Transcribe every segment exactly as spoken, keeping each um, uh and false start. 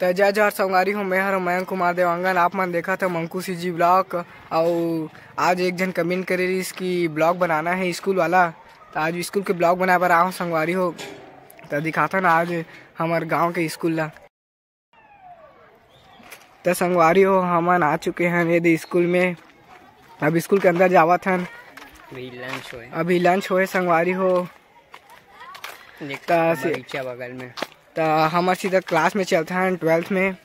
त जय जोहार संगवारी हो, मैं हर मयंक कुमार देवांगन। आप मन देखत हो मंकू सीजी ब्लॉग। अउ आज एक झन कमेंट करे रहिस कि ब्लॉग बनाना है स्कूल वाला, त आज स्कूल के ब्लॉग बनाए बर आए हों संगवारी हो। त दिखाथन आज हमर गांव के स्कूल ला। त संगवारी हो, हमन आ चुके हन ये दे स्कूल में। अब स्कूल के अंदर जावत हन। अभी लंच होए। अभी लंच होए संगवारी हो। देख, त से बगीचा बगल में। त हमर सीधा क्लास में चलथन ट्वेल्थ में।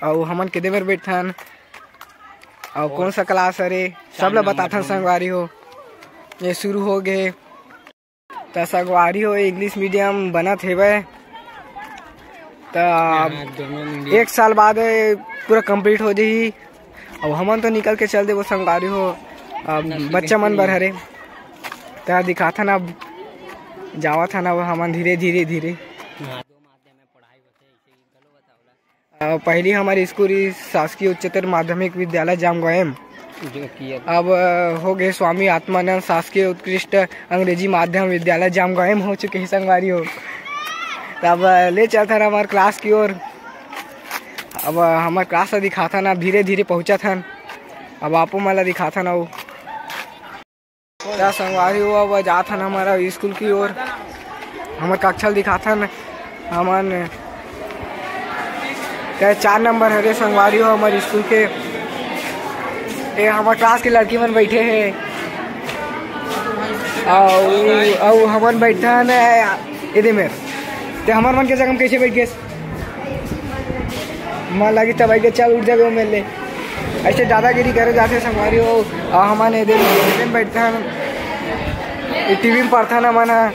अउ हमन केदे मेर बैठथन, अउ और कौन सा क्लास हरे, चार सब ला नंबर बताथन रूम। संगवारी हो। ये शुरू हो गए। त संगवारी हो, इंग्लिश मीडियम बनत हेवय। त हाँ, दोनों मीडियम। एक साल बाद पूरा कंप्लीट हो जाही। अब हमन तो निकल के चल देबो संगवारी हो, अब नसीब बच्चा मन बर हरे। त दिखाथन, अब जावत हन अब हमन धीरे, धीरे, धीरे। हाँ। अ, पहली हमारी स्कूल ही शासकीय उच्चतर माध्यमिक विद्यालय जामगांव। जो कि अब अब, अ, हो गए स्वामी आत्मानंद शासकीय उत्कृष्ट अंग्रेजी माध्यम विद्यालय जामगांव हो चुके हैं संगवारी हो। तब, अ, ले चलथन हमार क्लास की ओर। अब, अ, हमार क्लास ला दिखाथन, अब धीरे धीरे पहुँचत हन। अब आपो मन ला दिखाथन अउ। त संगवारी हो, अब जात हन हमारा स्कूल की ओर। हमर कक्षा ल दिखाथन हमन। त चार नंबर हरे संगवारी हो हमर स्कूल के। ए हमर क्लास के लड़की मन बैठे हे। अउ, अउ हमन बैठन एदे मेर। ते हमर मन के जगह में कैसे बैठ गेस? मन लगी तब आइके चल उठ जाबे ओ मेर ले। ऐसे दादागिरी करे जाथे संगवारी हो। आ हमन एदे में बैठथन, टीवी में पढ़थन हमन ह।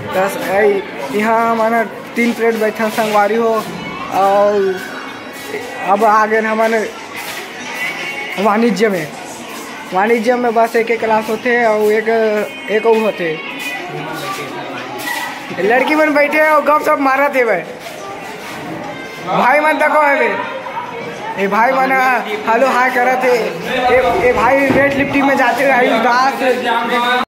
बस ऐ, यहाँ हमन ह तीन पीरियड बैठथन संगवारी हो। अउ अब आ गए हमन वाणिज्य में। वाणिज्य में बस एक एक क्लास होथे अउ एक, एक अउ होथे। लड़की मन बैठे हे अउ गपशप मारत हे भाई। भाई मन तको हे बे। ए भाई मन हेलो हाय करत हे। ए, ए भाई वेट लिफ्टिंग में जाते हुए आयुष दास।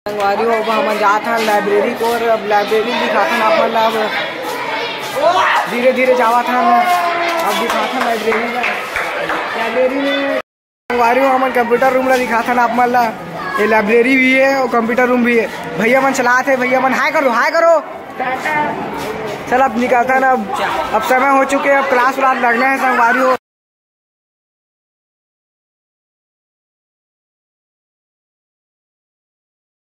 संगवारी हो, अब हमन जात हन लाइब्रेरी को, और अब लाइब्रेरी दिखाथन आप मन ला। अब धीरे धीरे जावत हन, अब दिखाथन लाइब्रेरी ला। लाइब्रेरी में संगवारी हो, हमन कंप्यूटर रूम ला दिखाथन आप मन ला। ये लाइब्रेरी भी है और कंप्यूटर रूम भी है। भैया मन चलात हे, भैया मन हाय करो, हाय करो। चल अब निकलथन, अब, अब समय हो चुके, अब क्लास व्लास लगना है संगवारी हो।